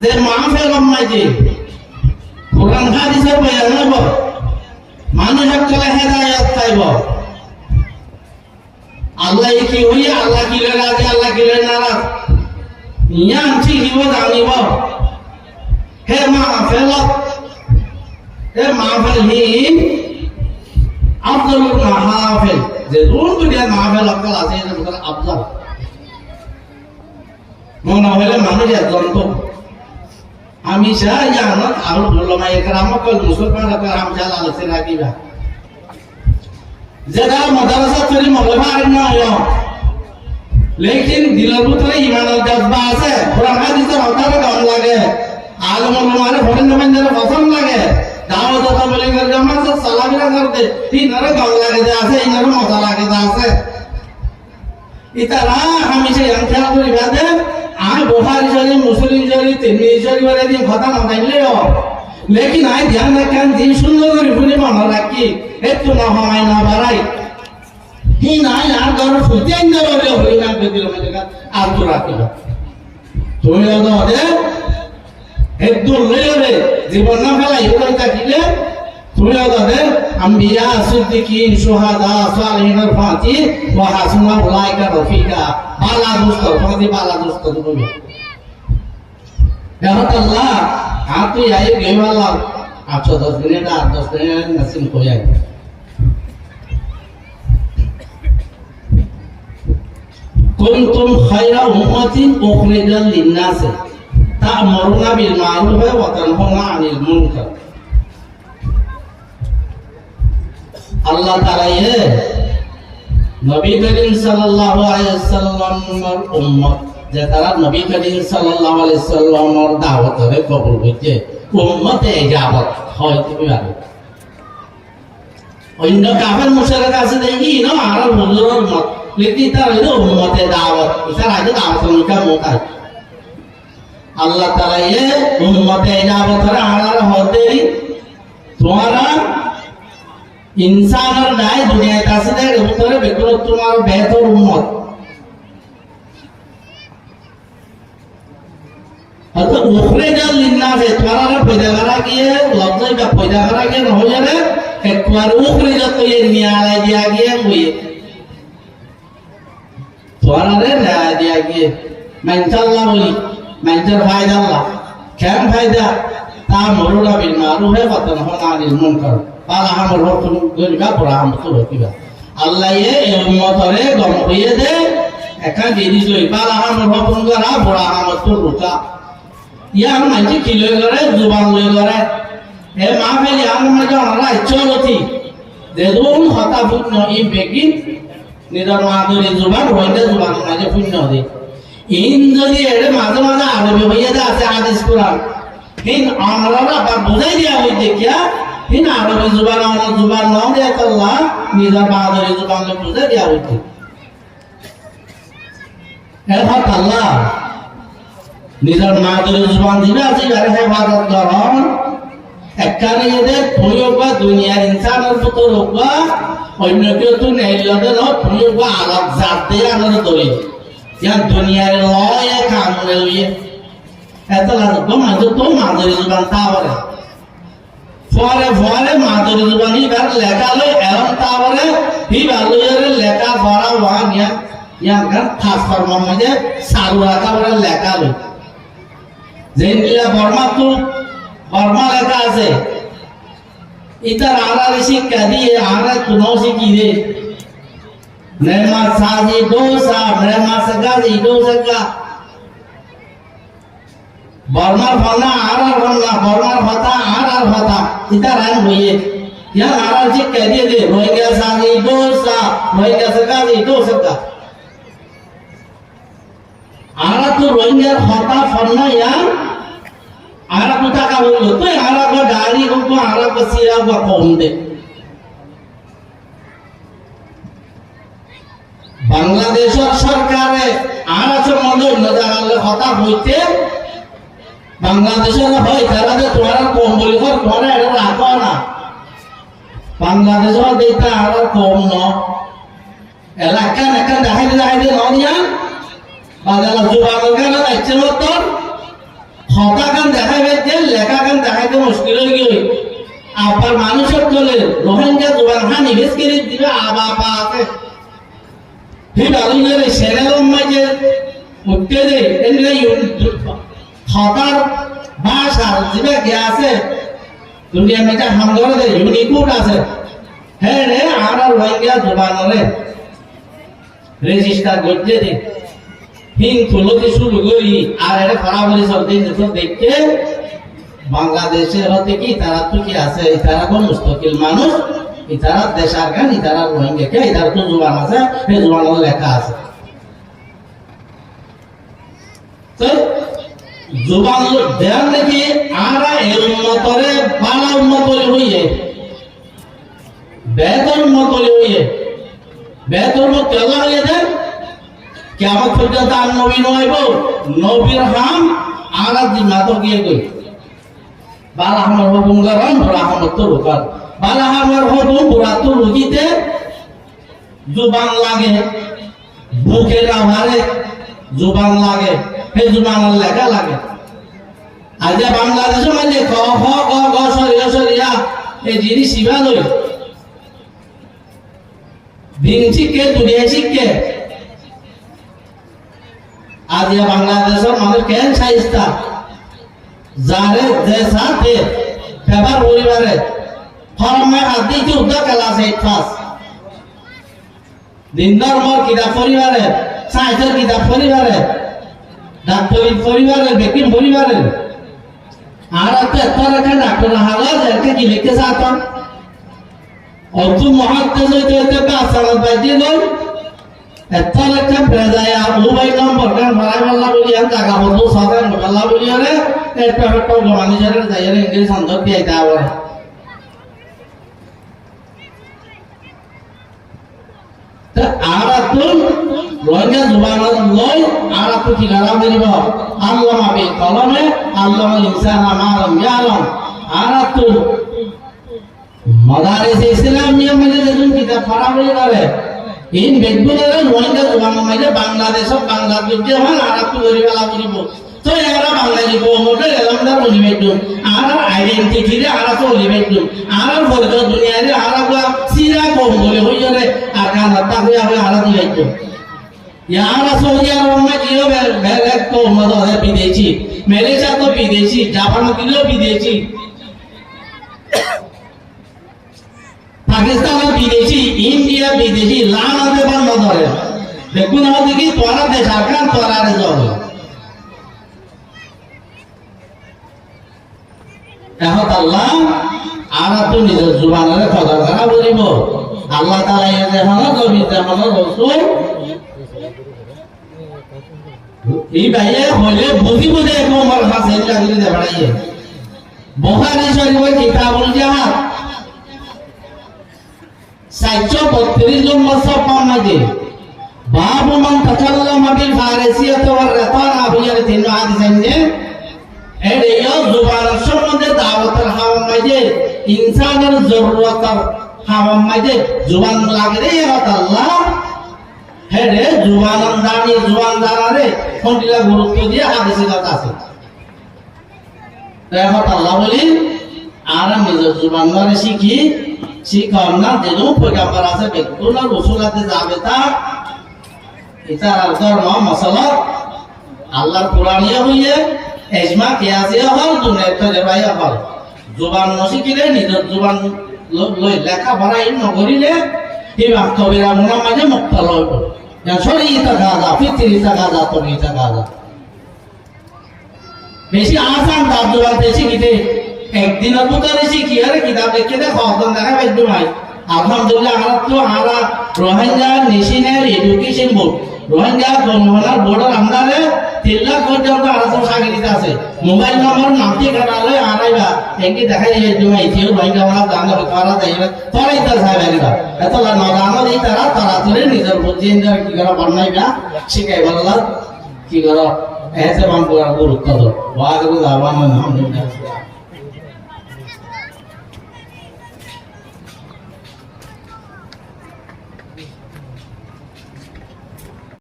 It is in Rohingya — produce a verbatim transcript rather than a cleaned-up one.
Te mahfil ot maze Kuran hádisor boyan óibo, manúic ókkole hedayot faibo. Allaye ki hoiye, Allah ki loi razi, Allah ki loi naraz, yián cíkibo, zanibo. Hé mahfil, hé mahfil hín afdalul mahafil. Ze dun duniyar mahfil ókkol asé, er bútore afdal. Mone hoile manúic ekzon to. Hámica yiánot aró ulamaye keram ókkol, musolman ókkol hámica lalos rakiba. Ze tará modarasat fori moloi farer no óiyo, lekin dilor bútore imanor jozba asé, Kuran hádisor hotare gom lage, alem ulamare forinda maincóre fosón lage, dawot tabligor jamaat solafera gorde, inore gom lage de asé, inore moza lage de asé. Ítara hámica yián kéyal goriba de, añí Buhári Córif, Muslim Córif, Tirmizi Córif or edin hotá no zainleyó, lekin añí diyan rakán din cúndor gori fúni mone rakí, ettú no homai no barai. Hín añí añár góror fuain dóilla hoile hín añár dilor maze añtú rakíba. Tuñí ódode, eddúr loiyóre, zibon no félai, ódode tákile, tuñí ódode, ambiya, siddikin, cuhada, salihinor fati, wa hasuna ulaika rafika, bála dustor fati, bála dustor fati. Ehón Allah, añáttu yai giyói Allah, añctó doc minit, ar doc minit, nasim hoiyai. كنتم خير أمة أخرجت للناس تأمرون بالمعروف وتنهون عن المنكر. Allah Taala ye Nobi Korim sallallahu alaihi wasallam or ummot, ze tará Nobi Korim sallallahu alaihi wasallam or dawot ore kobul goijje, ummote ijabot hoito ki bare. Oinno kafer mucrik asé de, ino añárar huzuror ummot. Lekin itará óilde ummote dawot. Itará óilde dawot ore muka muka. Allah Taala ye ummote ijabot ore añárare hoó de, tuáñra insánor dháke duniyait asé de, er bútore bekkúnottú tuáñra behétor ummot. Óto ukhrijat linnasi, tuáñrare foida gorá giyé, lofzor ibá foida gorá giyé no hoiyóre, ekkuwar ukhrijat hoiyé, niyalai diya giyé hoiyé. Tuáñrare niyalai diya giyé. Maincólla buli, maincór faidalla. Ken faida? Ta'muruna bil ma'rufi wa tanhauna anil munkar. Bála hamor hókum goríba, bura hamottú rokiba. Allaye e ummotoré gom hoiyé de, ekkán jinis loi, bála hamor hókum gorá, bura hamottú ruká. Yián maincé ki loi goré? Zuban loi goré. E mahfil yiánor maze onora aiccó goti, zedún hotá fúinno, in beggín nizor madori zuban, Rohingya zubanor maze fúinno de. In zodi ere maze maze Arobi hoiyé de asé hádis Kuran, hín onorare abar buzái diya óiye de kiyá, hín Arobi zuban, onor zuban no de tolla, nizor madori zuban loi buzái diya óiye de. E hotá Allah, nizor madori zuban zibá asé, ibáre hefazot goron. Ekkán iyé de, tuñí uggwá duniyar insánor bútore uggwá, oinno kiyóttu neilló de no, tuñí uggwá alok zat de, yiánore dóri. Yián duniyar loiye, kanune loiye. Etolla uggwá manúic ottu madori zuban táa fore. Fore fore madori zuban íbar leká loi elóm táa fore, íbar loiyóre leká fora uán yián, yián gán transformar maze saru raká fore leká loi. Zeéndilla Bormáttu, Bormá leká asé, ítara añárare cíkka diyé, añára ettú no cíki de. Nrema sazi dósa, nrema sagazi dósa ga. Bormar fonná añárar fonná, Bormar hotá añárar hotá, ítara yián hoiyé. Yián añárar cíkka diyé de, Rohingya sazi dósa, Rohingya sagazi dósa ga. Añára to Rohingyar hotá fonná yián, añára to táka foibo, toi añára uggwá dari hoó, añára uggwá sira uggwá koum de. Bangladecor sorkare añára sombonde oinno zagar loi hotá hoite, Bangladecor hoi tará de tuáñra koum buli hor, tuáñra ere rakó na. Bangladecor de ita añárar koum no. Elakkan ekkan dahai dahai de no diya, badala zubanor gana daitte mottor, Hotágan deháibar de lekágan deháite muckil óigiyoi. Abbar manúic ókkole Rohingya zuban háni bes gorí diba, aba aba asé. Híba lói yóre cenelor maze uiththé de, endilla yun-, hotár bácar zibá ki asé, duniyar maze ham goré de Unicode asé. Hére añára Rohingya zubanoré rejistar goijjé de. Hín tulóti cúru gorí ar eré fora fori solté de, to deikké Bangladecór hoté ki itaráttu ki asé, itará to mustakil manúic, itarár dec Arkan, itarár Rohingya ki, itaráttu zuban asé, hé zubanot leká asé. Te zuban lo-, deyan niki añára e ummotoré bála ummot buli hoiyé, behétor ummot buli hoiyé, behétor ummot kiyólla hoiyé de, kiyamot foijjonto ar nobi no aibó, nobir ham añárar zimmat giyé goi. Bála hamor hókum goron, bura hamottú rukan. Bála hamor hókum burattú rukíte zuban lage, buke no fare, zuban lage, hé zubanor leká lage. Aijja Bangladecór maze ko, ho, go, go, soriya, soriya, e jinis ibá loi din cíkke, duniya cíkke. Aijja Bangladecór manúic keén saista, zare ze saá de, pepar fori fare, horom mai haddí ki uddá kelas eight pass. Din dormor kitab fori fare, saintor kitab fori fare, daktori fori fare, bekkín fori fare. Añára to ettór ekkán daktor hagos, erke ki lekké saá to? Ottú muhaddis óite óite bas sanad baijjé goi, ettór ekkán prezaya, ubai nombor kán faraibálla buli, yián zaga hoddúr sódar goríbálla buli yóre, ettór ettór gomani sóre zaiyóre Ingilic sandor diyaita óre. Te añárattú Rohingya zuban loi añárattú ki gorá foribo? Allama bil kolome, allamal insana ma lam ya'lam. Añárattú modaris Islamiyar maze zedún kitab fora fori gore, in beggúnore Rohingya zubanor maze Bangladecót Bangla goijjé hon añárattú gorí fela foribo. Toi añára Bangali koum ókkol elómdar boni faiddum, añárar identity re añára soli faiddum, añárar foricoy duniyai re añára uggwá sira koum buli hoiyóre Arkanot táki hoiyóre añára di faiddum. Yá añára Saudi Arobot giyó be-, belek koum ókkol bideshi, Malaysiat to bideshi, Japanot giyó bideshi. Pakistan bideshi, India bideshi, lanat de ban no dóre. Bekkún hoó de ki, tuáñra dec Arkan, tuáñra ar zobo. Ehón Allah, añárattú nizor zubanore kodor gorá foribo. Allah Taala ye de hono nobi, de hono rosul, Ibáye hoile buzibo de, ek nombor hás endilla gorí de faraiyé. Buhári Córifor Kitabul Jihad, sair cót bottiríc nombor sófar maze, "Babu man takallama bil farisiyati war ritana" hoiyóre tin hádis ainné. Ére yó zubanor sombonde dawotor hamor maze, insanor zorurotor hamor maze zuban lage de, e hotá Allah. Héçe zuban zani, zuban zanare hondilla gurutto diye hádise hotá asé. Te hotá Allah buli, añára nizor zuban ore cíki, cíkon na, zedún foigambor asé, beggún rosul ate zabe ta, itarar dhormo mosola, Allahr Kuran ye hoiye, ejma kiyas ye hol, duniyar tojoba ye hol. Zuban no cíkile, nizor zuban lo-, loi leká fora in no gorile, híba kobira gunar maze mubtala óibo. Yián córi takaza, fitri takaza, tobi takaza. Beci asan, tar zuban te cíkite, ek dinor bútore cíki, ar kitab leikké de, hotton dahá faiddo nai. Alhamdulillah, añárattú añára Rohingya National Education Board, Rohingya Gonghonar Board or under e tin lak foijjonto añárattú cágirid asé. Mobile nombor, nam, thíkana loi añára iba enki dahái diye, tumi itiyo Rohingya hona zano, fora zaiba, fora ita sai fariba. Etolla no zano de itara, tara turi nizor buzzi endilla ki gora bannaiba, cíkaibolla ki gora, ehtemam gora gurutto do. Wa akhiru da'wana alhamdulillah.